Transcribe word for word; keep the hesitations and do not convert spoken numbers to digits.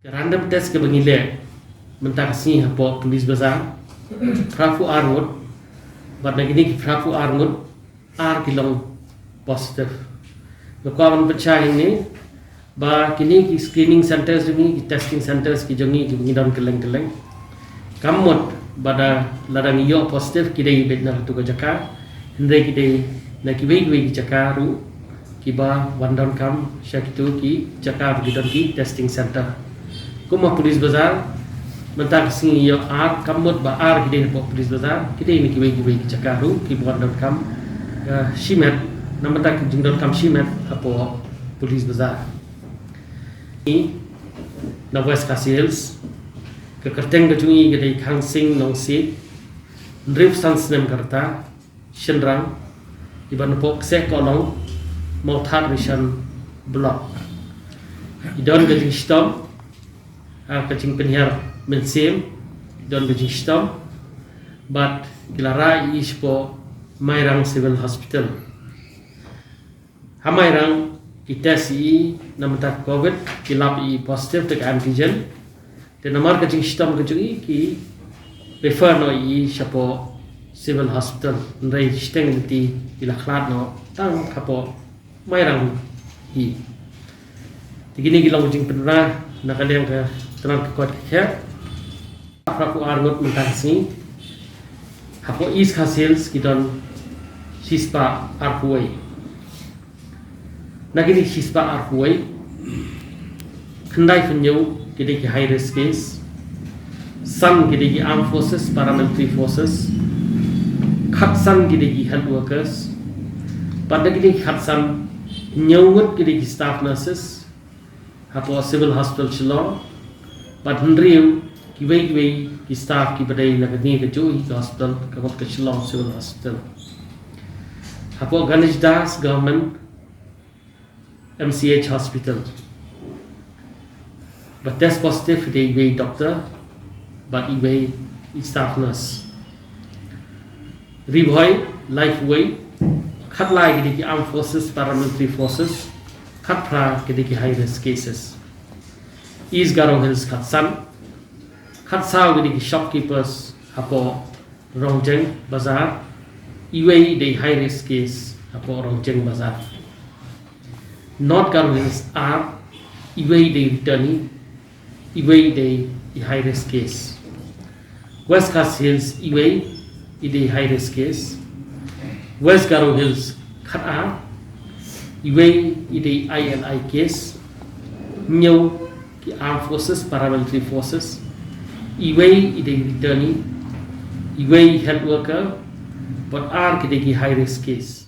Ka random test kaba ngi leh mynta ka sngi hapoh Police Bazar, phra phew ar ngut, bad na kine ki phra phew ar ngut, ar ki long positive. Nga kwah ban pynshai hangne ba kine ki screening centers jong ngi, ki testing centers ki jong ngi, ki ngi don kylleng kylleng. Kam mut ba da lada ngi ïoh positive ki dei beit na katu ka jaka, hynrei ki dei na kiwei kiwei ki jaka ruh kiba wan donkam sha kitu ki jaka ba ki don ki testing center. Kum ha Police Bazar, mynta ka sngi ïoh ar, kam mut ba ar ki dei hapoh Police Bazar, ki dei na kiwei kiwei ki jaka ruh kiba wan donkam, eh, shimet, na mynta ka jingdonkam shimet hapoh Police Bazar. Ngi na West Khasi Hills, ka kyrteng ka jong ngi ka dei Khangsing Nongsiej, hynriew san snem ka rta, shynrang, iba napoh Kseh Kohlong, Mawthadraishan Block. I don ka jingshitom, ah, ka jingpynhiar mynsiem, i don ka jingshitom, bad ki la rah ïa i shapoh Mairang Civil Hospital. Ha Mairang ki test ïa i na bynta ka covid, ki lap ïa i positive da ka antigen. Te namar ka jingshitom ka jong i ki refer noh ïa i shapoh Civil Hospital. Hynrei shiteng lynti ki la khlad noh tang hapoh Mairang hi. Te kine ki long jingpynrah na ka liang ka tnat ka koit ka khiah. Phra phew ar ngut mynta ka sngi. Hapoh East Khasi Hills ki don shispah arphew wei. Na kine shispah arphew wei, khyndai phew hynñiew ki dei ki high risk case, san ki dei ki armed forces, paramilitary forces, khatsan ki dei ki health workers, bad na kine khatsan, hynñiew ngut ki dei ki staff nurses hapoh Civil Hospital Shillong, bad hynriew kiwei kiwei ki staff kiba dei na kane kajuh hi ka hospital, ka mut ka Shillong Civil Hospital. Hapoh Ganesh Das Government M C H Hospital, ba test positive ki dei iwei doctor bad iwei i staff nurse. Ri Bhoi, laiphew wei, khatlai ki dei ki armed forces, paramilitary forces, khatphra ki dei ki high risk cases. East Garo Hills khatsan, khatsaw ki dei ki shopkeepers hapoh Rongjeng Bazar, iwei i dei high risk case hapoh Rongjeng Bazar. North Garo Hills ar, iwei i dei returnee, iwei i dei i high risk case. West Khasi Hills iwei i dei high risk case. West Garo Hills khatar, iwei i dei I L I case. Hynñiew ki armed forces, paramilitary forces. Iwei i dei returnee, iwei health worker, bad ar ki dei ki high risk case.